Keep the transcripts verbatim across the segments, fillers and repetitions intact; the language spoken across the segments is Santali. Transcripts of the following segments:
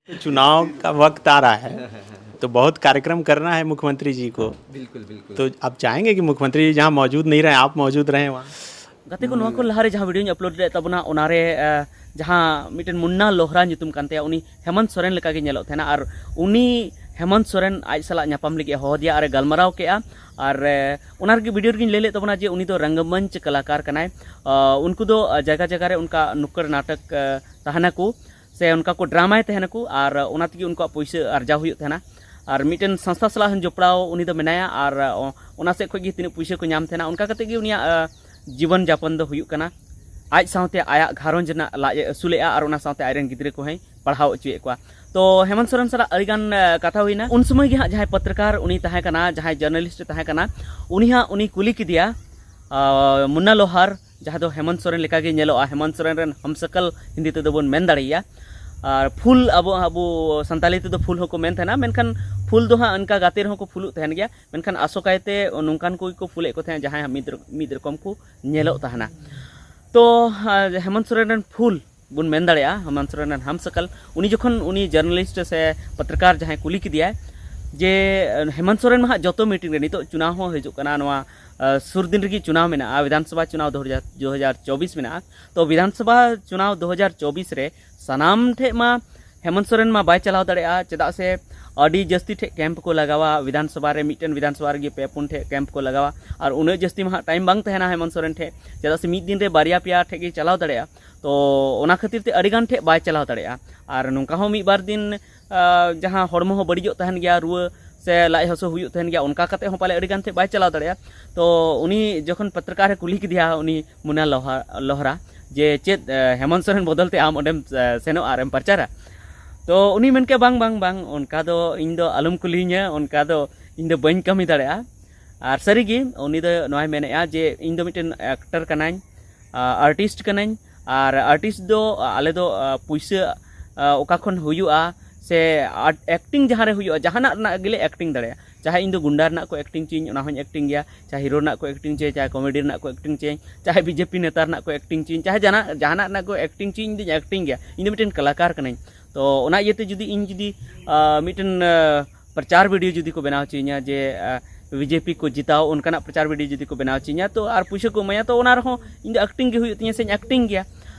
तो चुनाव का वक्त आ रहा है, तो बहुत कार्यक्रम करना है मुख्यमंत्री जी को। बिल्कुल, बिल्कुल। तो आप चाहेंगे कि मुख्यमंत्री जी जहाँ मौजूद नहीं रहे, आप मौजूद रहें वहाँ? ᱜᱟᱛᱮ ᱠᱚ, ᱱᱚᱣᱟ ᱠᱚ ᱞᱟᱦᱟᱨᱮ ᱡᱟᱦᱟᱸ ᱵᱷᱤᱰᱤᱭᱳᱧ ᱟᱯᱞᱳᱰ ᱞᱮᱫ ᱛᱟᱵᱚᱱᱟ, ᱚᱱᱟᱨᱮ, ᱮ, ᱡᱟᱦᱟᱸ ᱢᱤᱫᱴᱮᱱ ᱢᱩᱱᱱᱟ ᱞᱳᱦᱨᱟ ᱧᱩᱛᱩᱢ ᱠᱟᱱ ᱛᱟᱭᱟ, ᱩᱱᱤ ᱦᱮᱢᱚᱱᱛ ᱥᱚᱨᱮᱱ ᱞᱮᱠᱟᱜᱮ ᱧᱮᱞᱚᱜ ᱛᱟᱦᱮᱱᱟ᱾ ᱟᱨ ᱩᱱᱤ ᱦᱮᱢᱚᱱᱛ ᱥᱚᱨᱮᱱ ᱟᱡ ᱥᱟᱞᱟᱜ ᱧᱟᱯᱟᱢ ᱞᱟᱹᱜᱤᱫ ᱮ ᱦᱚᱦᱚ ᱟᱫᱮᱭᱟ ᱟᱨ ᱮ ᱜᱟᱞᱢᱟᱨᱟᱣ ᱠᱮᱜᱼᱟ᱾ ᱟᱨ, ᱮ, ᱚᱱᱟ ᱨᱮᱜᱮ ᱵᱷᱤᱰᱤᱭᱳ ᱨᱮᱜᱮᱧ ᱞᱟᱹᱭ ᱞᱮᱫ ᱛᱟᱵᱚᱱᱟ ᱡᱮ ᱩᱱᱤ ᱫᱚ ᱨᱚᱝᱜᱚᱢᱚᱧᱪ ᱠᱟᱞᱟᱠᱟᱨ ᱠᱟᱱᱟᱭ᱾ ᱟ, ᱩᱱᱠᱩ ᱫᱚ, ᱟ, ᱡᱟᱭᱜᱟ ᱡᱟᱭᱜᱟ ᱨᱮ ᱚᱱᱠᱟ ᱱᱩᱠᱠᱚᱲ ᱱᱟᱴᱚᱠ, ᱟ, ᱛᱟᱦᱮᱱᱟᱠᱚ, ᱥᱮ ᱚᱱᱠᱟ ᱠᱚ ᱰᱨᱟᱢᱟᱭ ᱛᱟᱦᱮᱱᱟᱠᱚ, ᱟᱨ ᱚᱱᱟ ᱛᱮᱜᱮ ᱩᱱᱠᱩᱣᱟᱜ ᱯᱩᱭᱥᱟᱹ ᱟᱨᱡᱟᱣ ᱦᱩᱭᱩᱜ ᱛᱟᱦᱮᱱᱟ᱾ ᱟᱨ ᱢᱤᱫᱴᱮᱱ ᱥᱚᱝᱥᱛᱷᱟ ᱥᱟᱞᱟᱜ ᱦᱚᱸ ᱡᱚᱯᱲᱟᱣ ᱩᱱᱤ ᱫᱚ ᱢᱮᱱᱟᱭᱟ, ᱟᱨ, ᱚ-, ᱚᱱᱟ ᱥᱮᱫ ᱠᱷᱚᱱ ᱜᱮ ᱛᱤᱱᱟᱹᱜ ᱯᱩᱭᱥᱟᱹ ᱠᱚ ᱧᱟᱢ ᱛᱟᱦᱮᱱᱟ, ᱚᱱᱠᱟ ᱠᱟᱛᱮ ᱜᱮ ᱩᱱᱤᱭᱟᱜ, ᱟ, ᱡᱤᱵᱚᱱ ᱡᱟᱯᱚᱱ ᱫᱚ ᱦᱩᱭᱩᱜ ᱠᱟᱱᱟ᱾ ᱟᱡ ᱥᱟᱶᱛᱮ ᱟᱭᱟᱜ ᱜᱷᱟᱨᱚᱸᱡᱽ ᱨᱮᱱᱟᱜ ᱞᱟᱡ ᱮ ᱟᱹᱥᱩᱞᱮᱫᱼᱟ ᱟᱨ ᱚᱱᱟ ᱥᱟᱶᱛᱮ ᱟᱡ ᱨᱮᱱ ᱜᱤᱫᱽᱨᱟᱹ ᱠᱚᱦᱚᱸᱭ ᱯᱟᱲᱦᱟᱣ ᱦᱚᱪᱚᱭᱮᱫ ᱠᱚᱣᱟ᱾ ᱛᱚ ᱦᱮᱢᱚᱱᱛ ᱥᱚᱨᱮᱱ ᱥᱟᱞᱟᱜ ᱟᱹᱰᱤᱜᱟᱱ, ᱮ, ᱠᱟᱛᱷᱟ ᱦᱩᱭᱱᱟ᱾ ᱩᱱ ᱥᱚᱢᱚᱭ ᱜᱮ ᱦᱟᱸᱜ ᱡᱟᱦᱟᱸᱭ ᱯᱚᱛᱨᱚᱠᱟᱨ ᱩᱱᱤ ᱛᱟᱦᱮᱸ ᱠᱟᱱᱟ, ᱡᱟᱦᱟᱸᱭ ᱡᱟᱨᱱᱟᱞᱤᱥᱴ ᱮ ᱛᱟᱦᱮᱸ ᱠᱟᱱᱟ, ᱩᱱᱤ ᱦᱟᱸᱜ, ᱩᱱᱤ ᱠᱩᱞᱤ ᱠᱮᱫᱮᱭᱟ, ᱟ, ᱢᱩᱱᱱᱟ ᱞᱳᱦᱟᱨ, ᱡᱟᱦᱟᱸ ᱫᱚ ᱦᱮᱢᱚᱱᱛ ᱥᱚᱨᱮᱱ ᱞᱮᱠᱟᱜᱮ ᱧᱮᱞᱚᱜᱼᱟ, ᱦᱮᱢᱚᱱᱛ ᱥᱚᱨᱮᱱ ᱨᱮᱱ ᱦᱟᱢᱥᱟᱠᱟᱞ ᱦᱤᱱᱫᱤ ᱛᱮᱫᱚ ᱵᱚᱱ ᱢᱮᱱ ᱫᱟᱲᱮᱭᱟᱭᱟ᱾ ᱟᱨ ᱯᱷᱩᱞ ᱟᱵᱚ, ᱟᱵᱚ ᱥᱟᱱᱛᱟᱞᱤ ᱛᱮᱫᱚ ᱯᱷᱩᱞ ᱦᱚᱸᱠᱚ ᱢᱮᱱ ᱛᱟᱦᱮᱱᱟ, ᱢᱮᱱᱠᱷᱟᱱ ᱯᱷᱩᱞ ᱫᱚ ᱦᱟᱸᱜ ᱚᱱᱠᱟ ᱜᱟᱛᱮ ᱨᱮᱦᱚᱸ ᱠᱚ ᱯᱷᱩᱞᱩᱜ ᱛᱟᱦᱮᱱ ᱜᱮᱭᱟ, ᱢᱮᱱᱠᱷᱟᱱ ᱟᱥᱚᱠᱟᱭᱛᱮ ᱱᱚᱝᱠᱟᱱ ᱠᱚᱜᱮ ᱠᱚ ᱯᱷᱩᱞᱮᱫ ᱠᱚ ᱛᱟᱦᱮᱸᱫ ᱡᱟᱦᱟᱸᱭ ᱦᱟᱸᱜ ᱢᱤᱫ ᱨᱚ-, ᱢᱤᱫ ᱨᱚᱠᱚᱢ ᱠᱚ ᱧᱮᱞᱚᱜ ᱛᱟᱦᱮᱱᱟ᱾ ᱛᱚ, ᱟ, ᱦᱮᱢᱚᱱᱛ ᱥᱚᱨᱮᱱ ᱨᱮᱱ ᱯᱷᱩᱞ ᱵᱚᱱ ᱢᱮᱱ ᱫᱟᱲᱮᱭᱟᱜᱼᱟ, ᱦᱮᱢᱚᱱᱛ ᱥᱚᱨᱮᱱ ᱨᱮᱱ ᱦᱟᱢᱥᱟᱠᱟᱞ, ᱩᱱᱤ ᱡᱚᱠᱷᱚᱱ ᱩᱱᱤ ᱡᱟᱨᱱᱟᱞᱤᱥᱴ ᱥᱮ ᱯᱚᱛᱨᱚᱠᱟᱨ ᱡᱟᱦᱟᱸᱭ ᱠᱩᱞᱤ ᱠᱮᱫᱮᱭᱟᱭ ᱡᱮ, ᱦᱮᱢᱚᱱᱛ ᱥᱚᱨᱮᱱ ᱢᱟ ᱦᱟᱸᱜ ᱡᱚᱛᱚ ᱢᱤᱴᱤᱝ ᱨᱮ, ᱱᱤᱛᱚᱜ ᱪᱩᱱᱟᱣ ᱦᱚᱸ ᱦᱤᱡᱩᱜ ᱠᱟᱱᱟ, ᱱᱚᱣᱟ, ᱟ, ᱥᱩᱨ ᱫᱤᱱ ᱨᱮᱜᱮ ᱪᱩᱱᱟᱣ ᱢᱮᱱᱟᱜᱼᱟ, ᱵᱤᱫᱷᱟᱱ ᱥᱚᱵᱷᱟ ᱪᱩᱱᱟᱣ ᱫᱩ ᱦᱟᱡᱟᱨ, ᱫᱩ ᱦᱟᱡᱟᱨ ᱪᱚᱵᱵᱤᱥ ᱢᱮᱱᱟᱜᱼᱟ᱾ ᱛᱚ ᱵᱤᱫᱷᱟᱱ ᱥᱚᱵᱷᱟ ᱪᱩᱱᱟᱣ ᱫᱩ ᱦᱟᱡᱟᱨ ᱪᱚᱵᱵᱤᱥ ᱨᱮ ᱥᱟᱱᱟᱢ ᱴᱷᱮᱡ ᱢᱟ ᱦᱮᱢᱚᱱᱛ ᱥᱚᱨᱮᱱ ᱢᱟ ᱵᱟᱭ ᱪᱟᱞᱟᱣ ᱫᱟᱲᱮᱭᱟᱜᱼᱟ, ᱪᱮᱫᱟᱜ ᱥᱮ ᱟᱹᱰᱤ ᱡᱟᱹᱥᱛᱤ ᱴᱷᱮᱡ ᱠᱮᱢᱯ ᱠᱚ ᱞᱟᱜᱟᱣᱟ᱾ ᱵᱤᱫᱷᱟᱱ ᱥᱚᱵᱷᱟ ᱨᱮ ᱢᱤᱫᱴᱮᱱ ᱵᱤᱫᱷᱟᱱ ᱥᱚᱵᱷᱟ ᱨᱮᱜᱮ ᱯᱮ ᱯᱩᱱ ᱴᱷᱮᱡ ᱠᱮᱢᱯ ᱠᱚ ᱞᱟᱜᱟᱣᱟ, ᱟᱨ ᱩᱱᱟᱹᱜ ᱡᱟᱹᱥᱛᱤ ᱢᱟ ᱦᱟᱸᱜ ᱴᱟᱭᱤᱢ ᱵᱟᱝ ᱛᱟᱦᱮᱱᱟ ᱦᱮᱢᱚᱱᱛ ᱥᱚᱨᱮᱱ ᱴᱷᱮᱡ, ᱪᱮᱫᱟᱜ ᱥᱮ ᱢᱤᱫ ᱫᱤᱱ ᱨᱮ ᱵᱟᱨᱭᱟ ᱯᱮᱭᱟ ᱴᱷᱮᱡ ᱜᱮ ᱪᱟᱞᱟᱣ ᱫᱟᱲᱮᱭᱟᱜᱼᱟ᱾ ᱛᱚ ᱚᱱᱟ ᱠᱷᱟᱹᱛᱤᱨ ᱛᱮ ᱟᱹᱰᱤ ᱜᱟᱱ ᱴᱷᱮᱡ ᱵᱟᱭ ᱪᱟᱞᱟᱣ ᱫᱟᱲᱮᱭᱟᱜᱼᱟ᱾ ᱟᱨ ᱱᱚᱝᱠᱟ ᱦᱚᱸ ᱢᱤᱫ ᱵᱟᱨ ᱫᱤᱱ, ᱟ, ᱡᱟᱦᱟᱸ ᱦᱚᱲᱢᱚ ᱦᱚᱸ ᱵᱟᱹᱲᱤᱡᱚᱜ ᱛᱟᱦᱮᱱ ᱜᱮᱭᱟ, ᱨᱩᱣᱟᱹ ᱥᱮ ᱞᱟᱡ ᱦᱟᱹᱥᱩ ᱦᱩᱭᱩᱜ ᱛᱟᱦᱮᱱ ᱜᱮᱭᱟ, ᱚᱱᱠᱟ ᱠᱟᱛᱮ ᱦᱚᱸ ᱯᱟᱞᱮ ᱟᱹᱰᱤ ᱜᱟᱱ ᱴᱷᱮᱡ ᱵᱟᱭ ᱪᱟᱞᱟᱣ ᱫᱟᱲᱮᱭᱟᱜᱼᱟ᱾ ᱛᱚ ᱩᱱᱤ ᱡᱚᱠᱷᱚᱱ ᱯᱚᱛᱨᱚᱠᱟᱨ ᱮ ᱠᱩᱞᱤ ᱠᱮᱫᱮᱭᱟ, ᱩᱱᱤ ᱢᱩᱱᱟ ᱞᱚᱦᱟ-, ᱞᱚᱦᱨᱟ, ᱡᱮ ᱪᱮᱫ, ᱮ, ᱦᱮᱢᱚᱱᱛ ᱥᱚᱨᱮᱱ ᱵᱚᱫᱚᱞ ᱛᱮ ᱟᱢ ᱚᱸᱰᱮᱢ, ᱮ, ᱥᱮᱱᱚᱜᱼᱟ ᱟᱨᱮᱢ ᱯᱨᱚᱪᱟᱨᱟ? ᱛᱚ ᱩᱱᱤ ᱢᱮᱱ ᱠᱮᱫ, "ᱵᱟᱝ, ᱵᱟᱝ, ᱵᱟᱝ, ᱚᱱᱠᱟ ᱫᱚ ᱤᱧ ᱫᱚ ᱟᱞᱚᱢ ᱠᱩᱞᱤᱧᱟ, ᱚᱱᱠᱟ ᱫᱚ ᱤᱧ ᱫᱚ ᱵᱟᱹᱧ ᱠᱟᱹᱢᱤ ᱫᱟᱲᱮᱭᱟᱜᱼᱟ᱾" ᱟᱨ ᱥᱟᱹᱨᱤᱜᱮ ᱩᱱᱤ ᱫᱚ ᱱᱚᱣᱟᱭ ᱢᱮᱱᱮᱫᱼᱟ ᱡᱮ, "ᱤᱧ ᱫᱚ ᱢᱤᱫᱴᱮᱱ ᱮᱠᱴᱟᱨ ᱠᱟᱱᱟᱧ, ᱟ, ᱟᱨᱴᱤᱥᱴ ᱠᱟᱹᱱᱟᱹᱧ, ᱟᱨ ᱟᱨᱴᱤᱥᱴ ᱫᱚ ᱟᱞᱮ ᱫᱚ, ᱟ, ᱯᱩᱭᱥᱟᱹ, ᱟ, ᱚᱠᱟ ᱠᱷᱚᱱ ᱦᱩᱭᱩᱜᱼᱟ, ᱥᱮ ᱟᱨ ᱮᱠᱴᱤᱝ ᱡᱟᱦᱟᱸ ᱨᱮ ᱦᱩᱭᱩᱜᱼᱟ, ᱡᱟᱦᱟᱱᱟᱜ ᱨᱮᱱᱟᱜ ᱜᱮᱞᱮ ᱮᱠᱴᱤᱝ ᱫᱟᱲᱮᱭᱟᱜᱼᱟ, ᱪᱟᱦᱮ ᱤᱧ ᱫᱚ ᱜᱩᱱᱰᱟ ᱨᱮᱱᱟᱜ ᱠᱚ ᱮᱠᱴᱤᱝ ᱪᱚᱧ, ᱚᱱᱟ ᱦᱚᱸᱧ ᱮᱠᱴᱤᱝ ᱜᱮᱭᱟ, ᱪᱟᱦᱮ ᱦᱤᱨᱳ ᱨᱮᱱᱟᱜ ᱠᱚ ᱮᱠᱴᱤᱝ ᱪᱚᱭ, ᱪᱟᱦᱮ ᱠᱚᱢᱮᱰᱤ ᱨᱮᱱᱟᱜ ᱠᱚ ᱮᱠᱴᱤᱝ ᱪᱚᱭ, ᱪᱟᱦᱮ ᱵᱤᱡᱮᱯᱤ ᱱᱮᱛᱟ ᱨᱮᱱᱟᱜ ᱠᱚ ᱮᱠᱴᱤᱝ ᱪᱚᱧ, ᱪᱟᱦᱮ ᱡᱟᱦᱟᱱᱟᱜ, ᱡᱟᱦᱟᱱᱟᱜ ᱨᱮᱱᱟᱜ ᱠᱚ ᱮᱠᱴᱤᱝ ᱪᱚᱧ, ᱤᱧ ᱫᱚᱧ ᱮᱠᱴᱤᱝ ᱜᱮᱭᱟ, ᱤᱧ ᱫᱚ ᱢᱤᱫᱴᱮᱱ ᱠᱟᱞᱟᱠᱟᱨ ᱠᱟᱹᱱᱟᱹᱧ᱾" ᱛᱚ ᱚᱱᱟ ᱤᱭᱟᱹᱛᱮ ᱡᱩᱫᱤ ᱤᱧ ᱡᱩᱫᱤ ᱢᱤᱫᱴᱮᱱ ᱯᱨᱚᱪᱟᱨ ᱵᱷᱤᱰᱤᱭᱳ ᱡᱩᱫᱤ ᱠᱚ ᱵᱮᱱᱟᱣ ᱦᱚᱪᱚᱧᱟ ᱡᱮ ᱵᱤᱡᱮᱯᱤ ᱠᱚ ᱡᱤᱛᱟᱣ, ᱚᱱᱠᱟᱱᱟᱜ ᱯᱨᱚᱪᱟᱨ ᱵᱷᱤᱰᱤᱭᱳ ᱡᱩᱫᱤ ᱠᱚ ᱵᱮᱱᱟᱣ ᱦᱚᱪᱚᱧᱟ, ᱛᱚ ᱟᱨ ᱯᱩᱭᱥᱟᱹ ᱠᱚ ᱮᱢᱟᱹᱧᱟ, ᱛᱚ ᱚᱱᱟ ᱨᱮᱦᱚᱸ ᱤᱧ ᱫᱚ ᱮᱠᱴᱤᱝ ᱜᱮ ᱦᱩᱭᱩᱜ ᱛᱤᱧᱟᱹ ᱥᱮᱧ ᱮᱠᱴᱤᱝ ᱜᱮᱭᱟ᱾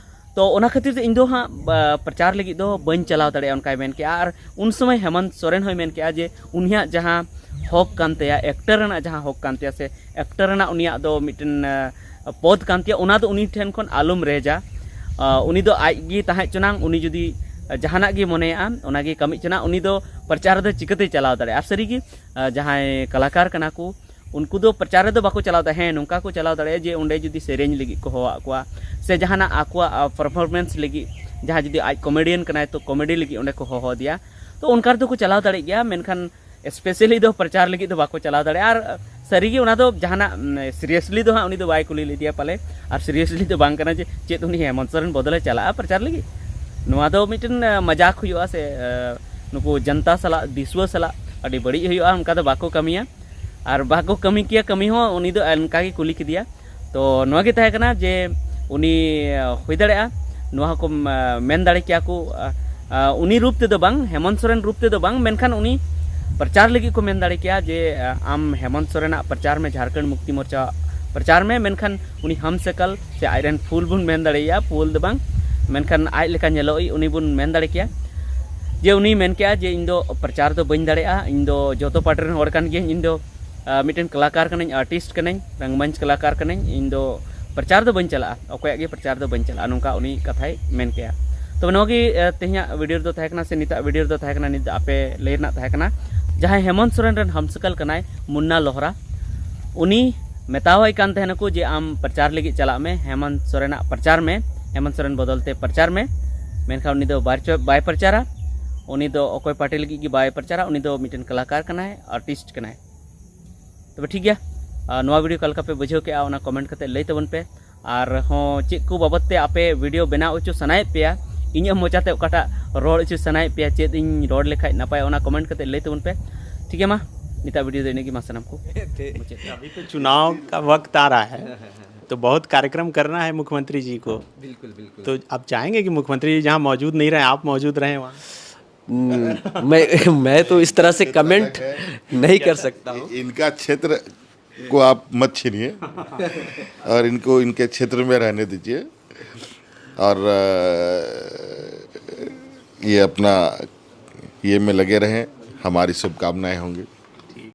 ᱛᱚ ᱚᱱᱟ ᱠᱷᱟᱹᱛᱤᱨ ᱛᱮ ᱤᱧ ᱫᱚ ᱦᱟᱸᱜ ᱯᱨᱚᱪᱟᱨ ᱞᱟᱹᱜᱤᱫ ᱫᱚ ᱵᱟᱹᱧ ᱪᱟᱞᱟᱣ ᱫᱟᱲᱮᱭᱟᱜᱼᱟ, ᱚᱱᱠᱟᱭ ᱢᱮᱱ ᱠᱮᱜᱼᱟ᱾ ᱟᱨ ᱩᱱ ᱥᱚᱢᱚᱭ ᱦᱮᱢᱚᱱᱛ ᱥᱚᱨᱮᱱ ᱦᱚᱸᱭ ᱢᱮᱱ ᱠᱮᱜᱼᱟ ᱡᱮ ᱩᱱᱤᱭᱟᱜ ᱡᱟᱦᱟᱸ ᱦᱚᱠ ᱠᱟᱱ ᱛᱟᱭᱟ, ᱮᱠᱴᱟᱨ ᱨᱮᱱᱟᱜ ᱡᱟᱦᱟᱸ ᱦᱚᱠ ᱠᱟᱱ ᱛᱟᱭᱟ ᱥᱮ ᱮᱠᱴᱟᱨ ᱨᱮᱱᱟᱜ ᱩᱱᱤᱭᱟᱜ ᱫᱚ ᱢᱤᱫᱴᱮᱱ ᱯᱚᱫᱽ ᱠᱟᱱ ᱛᱟᱭᱟ, ᱚᱱᱟ ᱫᱚ ᱩᱱᱤ ᱴᱷᱮᱱ ᱠᱷᱚᱱ ᱟᱞᱚᱢ ᱨᱮᱡᱟ᱾ ᱩᱱᱤ ᱫᱚ ᱟᱡ ᱜᱮ ᱛᱟᱦᱮᱸ ᱦᱚᱪᱚᱱᱟᱝ, ᱩᱱᱤ ᱡᱩᱫᱤ ᱡᱟᱦᱟᱱᱟᱜ ᱜᱮ ᱢᱚᱱᱮᱭᱟᱜᱼᱟ, ᱚᱱᱟᱜᱮ ᱠᱟᱹᱢᱤ ᱦᱚᱪᱚᱱᱟᱝ, ᱩᱱᱤ ᱫᱚ ᱯᱨᱚᱪᱟᱨ ᱨᱮᱫᱚ ᱪᱤᱠᱟᱹᱛᱮᱭ ᱪᱟᱞᱟᱣ ᱫᱟᱲᱮᱭᱟᱜᱼᱟ? ᱟᱨ ᱥᱟᱹᱨᱤᱜᱮ ᱡᱟᱦᱟᱸᱭ ᱠᱟᱞᱟᱠᱟᱨ ᱠᱟᱱᱟ ᱠᱚ, ᱩᱱᱠᱩ ᱫᱚ ᱯᱨᱚᱪᱟᱨ ᱨᱮᱫᱚ ᱵᱟᱠᱚ ᱪᱟᱞᱟᱣ ᱫᱟᱲᱮᱭᱟᱜᱼᱟ᱾ ᱦᱮᱸ, ᱱᱚᱝᱠᱟ ᱠᱚ ᱪᱟᱞᱟᱣ ᱫᱟᱲᱮᱭᱟᱜᱼᱟ ᱡᱮ ᱚᱸᱰᱮ ᱡᱩᱫᱤ ᱥᱮᱨᱮᱧ ᱞᱟᱹᱜᱤᱫ ᱠᱚ ᱦᱚᱦᱚᱣᱟᱜ ᱠᱚᱣᱟ ᱥᱮ ᱡᱟᱦᱟᱱᱟᱜ ᱟᱠᱚᱣᱟᱜ ᱯᱟᱨᱯᱷᱚᱨᱢᱮᱱᱥ ᱞᱟᱹᱜᱤᱫ, ᱡᱟᱦᱟᱸ ᱡᱩᱫᱤ ᱟᱡ ᱠᱚᱢᱮᱰᱤᱭᱟᱱ ᱠᱟᱱᱟᱭ ᱛᱚ ᱠᱚᱢᱮᱰᱤ ᱞᱟᱹᱜᱤᱫ ᱚᱸᱰᱮ ᱠᱚ ᱦᱚᱦᱚ ᱟᱫᱮᱭᱟ, ᱛᱚ ᱚᱱᱠᱟ ᱨᱮᱫᱚ ᱠᱚ ᱪᱟᱞᱟᱣ ᱫᱟᱲᱮᱭᱟᱜ ᱜᱮᱭᱟ᱾ ᱢᱮᱱᱠᱷᱟᱱ ᱥᱯᱮᱥᱟᱞᱤ ᱫᱚ ᱯᱨᱚᱪᱟᱨ ᱞᱟᱹᱜᱤᱫ ᱫᱚ ᱵᱟᱠᱚ ᱪᱟᱞᱟᱣ ᱫᱟᱲᱮᱭᱟᱜᱼᱟ᱾ ᱟᱨ ᱥᱟᱹᱨᱤᱜᱮ ᱚᱱᱟ ᱫᱚ ᱡᱟᱦᱟᱱᱟᱜ ᱥᱤᱨᱤᱭᱟᱥᱞᱤ ᱫᱚ ᱦᱟᱸᱜ ᱩᱱᱤ ᱫᱚ ᱵᱟᱭ ᱠᱩᱞᱤ ᱞᱮᱫᱮᱭᱟ ᱯᱟᱞᱮ, ᱟᱨ ᱥᱤᱨᱤᱭᱟᱥᱞᱤ ᱫᱚ ᱵᱟᱝ ᱠᱟᱱᱟ ᱡᱮ ᱪᱮᱫ ᱩᱱᱤ ᱦᱮᱢᱚᱱᱛ ᱥᱚᱨᱮᱱ ᱵᱚᱫᱚᱞᱮ ᱪᱟᱞᱟᱜᱼᱟ ᱯᱨᱚᱪᱟᱨ ᱞᱟᱹᱜᱤᱫ᱾ ᱱᱚᱣᱟ ᱫᱚ ᱢᱤᱫᱴᱮᱱ ᱢᱟᱡᱟᱠ ᱦᱩᱭᱩᱜᱼᱟ ᱥᱮ ᱱᱩᱠᱩ ᱡᱚᱱᱛᱟ ᱥᱟᱞᱟᱜ, ᱫᱤᱥᱩᱣᱟᱹ ᱥᱟᱞᱟᱜ ᱟᱹᱰᱤ ᱵᱟᱹᱲᱤᱡ ᱦᱩᱭᱩᱜᱼᱟ, ᱚᱱᱠᱟ ᱫᱚ ᱵᱟᱠᱚ ᱠᱟᱹᱢᱤᱭᱟ᱾ ᱟᱨ ᱵᱟᱠᱚ ᱠᱟᱹᱢᱤ ᱠᱮᱭᱟ ᱠᱟᱹᱢᱤ ᱦᱚᱸ, ᱩᱱᱤ ᱫᱚ ᱚᱱᱠᱟ ᱜᱮ ᱠᱩᱞᱤ ᱠᱮᱫᱮᱭᱟ᱾ ᱛᱚ ᱱᱚᱣᱟ ᱜᱮ ᱛᱟᱦᱮᱸ ᱠᱟᱱᱟ ᱡᱮ ᱩᱱᱤ ᱦᱩᱭ ᱫᱟᱲᱮᱭᱟᱜᱼᱟ ᱱᱚᱣᱟ ᱦᱚᱸᱠᱚ ᱢᱮᱱ ᱫᱟᱲᱮ ᱠᱮᱭᱟ ᱠᱚ, ᱩᱱᱤ ᱨᱩᱯ ᱛᱮᱫᱚ ᱵᱟᱝ, ᱦᱮᱢᱚᱱᱛ ᱥᱚᱨᱮᱱ ᱨᱩᱯ ᱛᱮᱫᱚ ᱵᱟᱝ, ᱢᱮᱱᱠᱷᱟᱱ ᱩᱱᱤ ᱯᱨᱚᱪᱟᱨ ᱞᱟᱹᱜᱤᱫ ᱠᱚ ᱢᱮᱱ ᱫᱟᱲᱮ ᱠᱮᱭᱟ ᱡᱮ ᱟᱢ ᱦᱮᱢᱚᱱᱛ ᱥᱚᱨᱮᱱᱟᱜ ᱯᱨᱚᱪᱟᱨ ᱢᱮ, ᱡᱷᱟᱲᱠᱷᱚᱸᱰ ᱢᱩᱠᱛᱤ ᱢᱳᱨᱪᱟ ᱯᱨᱚᱪᱟᱨ ᱢᱮ, ᱢᱮᱱᱠᱷᱟᱱ ᱩᱱᱤ ᱦᱟᱢ ᱥᱮᱠᱟᱞ ᱥᱮ ᱟᱡ ᱨᱮᱱ ᱯᱷᱩᱞ ᱵᱚᱱ ᱢᱮᱱ ᱫᱟᱲᱮᱭᱟᱭᱟ, ᱯᱷᱩᱞ ᱫᱚ ᱵᱟᱝ, ᱢᱮᱱᱠᱷᱟᱱ ᱟᱡ ᱞᱮᱠᱟ ᱧᱮᱞᱚᱜ ᱩᱱᱤ ᱵᱚᱱ ᱢᱮᱱ ᱫᱟᱲᱮ ᱠᱮᱭᱟ ᱡᱮ ᱩᱱᱤ ᱢᱮᱱ ᱠᱮᱜᱼᱟ ᱡᱮ ᱤᱧ ᱫᱚ ᱯᱨᱚᱪᱟᱨ ᱫᱚ ᱵᱟᱹᱧ ᱫᱟᱲᱮᱭᱟᱜᱼᱟ, ᱤᱧ ᱫᱚ ᱡᱚᱛᱚ ᱯᱟᱨᱴᱤ ᱨᱮᱱ ᱦᱚᱲ ᱠᱟᱱ ᱜᱤᱭᱟᱹᱧ, ᱤᱧ ᱫᱚ ᱢᱤᱫᱴᱮᱱ ᱠᱟᱞᱟᱠᱟᱨ ᱠᱟᱹᱱᱟᱹᱧ, ᱟᱨᱴᱤᱥᱴ ᱠᱟᱹᱱᱟᱹᱧ, ᱨᱚᱝᱢᱚᱧᱪ ᱠᱟᱞᱟᱠᱟᱨ ᱠᱟᱹᱱᱟᱹᱧ, ᱤᱧ ᱫᱚ ᱯᱨᱚᱪᱟᱨ ᱫᱚ ᱵᱟᱹᱧ ᱪᱟᱞᱟᱜᱼᱟ, ᱚᱠᱚᱭᱟᱜ ᱜᱮ ᱯᱨᱚᱪᱟᱨ ᱫᱚ ᱵᱟᱹᱧ ᱪᱟᱞᱟᱜᱼᱟ, ᱱᱚᱝᱠᱟ ᱩᱱᱤ ᱠᱟᱛᱷᱟᱭ ᱢᱮᱱ ᱠᱮᱜᱼᱟ᱾ ᱛᱚᱵᱮ ᱱᱚᱣᱟ ᱜᱮ ᱛᱮᱦᱮᱧᱟᱜ ᱵᱷᱤᱰᱤᱭᱳ ᱨᱮᱫᱚ ᱛᱟᱦᱮᱸ ᱠᱟᱱᱟ ᱥᱮ ᱱᱤᱛᱟᱜ ᱵᱷᱤᱰᱤᱭᱳ ᱨᱮᱫᱚ ᱛᱟᱦᱮᱸ ᱠᱟᱱᱟ, ᱱᱤᱛ ᱫᱚ ᱟᱯᱮ ᱞᱟᱹᱭ ᱨᱮᱱᱟᱜ ᱛᱟᱦᱮᱸ ᱠᱟᱱᱟ ᱡᱟᱦᱟᱸᱭ ᱦᱮᱢᱚᱱᱛ ᱥᱚᱨᱮᱱ ᱨᱮᱱ ᱦᱟᱢᱥᱮᱠᱟᱞ ᱠᱟᱱᱟᱭ ᱢᱩᱱᱱᱟ ᱞᱳᱦᱨᱟ, ᱩᱱᱤ ᱢᱮᱛᱟᱣᱟᱭ ᱠᱟᱱ ᱛᱟᱦᱮᱱᱟᱠᱚ ᱡᱮ ᱟᱢ ᱯᱨᱚᱪᱟᱨ ᱞᱟᱹᱜᱤᱫ ᱪᱟᱞᱟᱜ ᱢᱮ, ᱦᱮᱢᱚᱱᱛ ᱥᱚᱨᱮᱱᱟᱜ ᱯᱨᱚᱪᱟᱨ ᱢᱮ, ᱦᱮᱢᱚᱱᱛ ᱥᱚᱨᱮᱱ ᱵᱚᱫᱚᱞ ᱛᱮ ᱯᱨᱚᱪᱟᱨ ᱢᱮ, ᱢᱮᱱᱠᱷᱟᱱ ᱩᱱᱤ ᱫᱚ ᱵᱟᱭ ᱪᱚ-, ᱵᱟᱭ ᱯᱨᱚᱪᱟᱨᱟ, ᱩᱱᱤ ᱫᱚ ᱚᱠᱚᱭ ᱯᱟᱨᱴᱤ ᱞᱟᱹᱜᱤᱫ ᱜᱮ ᱵᱟᱭ ᱯᱨᱚᱪᱟᱨᱟ, ᱩᱱᱤ ᱫᱚ ᱢᱤᱫᱴᱮᱱ ᱠᱟᱞᱟᱠᱟᱨ ᱠᱟᱱᱟᱭ, ᱟᱨᱴᱤᱥᱴ ᱠᱟᱱᱟᱭ᱾ ᱛᱚᱵᱮ ᱴᱷᱤᱠ ᱜᱮᱭᱟ, ᱟᱨ ᱱᱚᱣᱟ ᱵᱷᱤᱰᱤᱭᱳ ᱚᱠᱟ ᱞᱮᱠᱟ ᱯᱮ ᱵᱩᱡᱷᱟᱹᱣ ᱠᱮᱜᱼᱟ ᱚᱱᱟ ᱠᱚᱢᱮᱱᱴ ᱠᱟᱛᱮ ᱞᱟᱹᱭ ᱛᱟᱵᱚᱱ ᱯᱮ᱾ ᱟᱨ ᱦᱚᱸ ᱪᱮᱫ ᱠᱚ ᱵᱟᱵᱚᱫ ᱛᱮ ᱟᱯᱮ ᱵᱷᱤᱰᱤᱭᱳ ᱵᱮᱱᱟᱣ ᱦᱚᱪᱚ ᱥᱟᱱᱟᱭᱮᱫ ᱯᱮᱭᱟ, ᱤᱧᱟᱹᱜ ᱢᱚᱪᱟᱛᱮ ᱚᱠᱟᱴᱟᱜ ᱨᱚᱲ ᱦᱚᱪᱚ ᱥᱟᱱᱟᱭᱮᱫ ᱯᱮᱭᱟ, ᱪᱮᱫ ᱤᱧ ᱨᱚᱲ ᱞᱮᱠᱷᱟᱡ ᱱᱟᱯᱟᱭ, ᱚᱱᱟ ᱠᱚᱢᱮᱱᱴ ᱠᱟᱛᱮ ᱞᱟᱹᱭ ᱛᱟᱵᱚᱱ ᱯᱮ᱾ ᱴᱷᱤᱠ ᱜᱮᱭᱟ, ᱢᱟ ᱱᱤᱛᱟᱜ ᱵᱷᱤᱰᱤᱭᱳ ᱫᱚ ᱤᱱᱟᱹᱜ ᱜᱮ, ᱢᱟ ᱥᱟᱱᱟᱢ ᱠᱚ ᱢᱩᱪᱟᱹᱫ᱾ अभी तो चुनाव का वक्त आ रहा है, तो बहुत कार्यक्रम करना है मुख्यमंत्री जी को। बिल्कुल, बिल्कुल। तो आप चाहेंगे कि मुख्यमंत्री जी जहाँ मौजूद नहीं रहे, आप मौजूद रहें वहाँ? हम्म, मैं मैं तो इस तरह से कमेंट नहीं कर सकता हूँ। इनका क्षेत्र को आप मत छीनिए और इनको इनके क्षेत्र में रहने दीजिए। और अ, ये अपना ये में लगे रहें, हमारी शुभकामनाएं होंगी।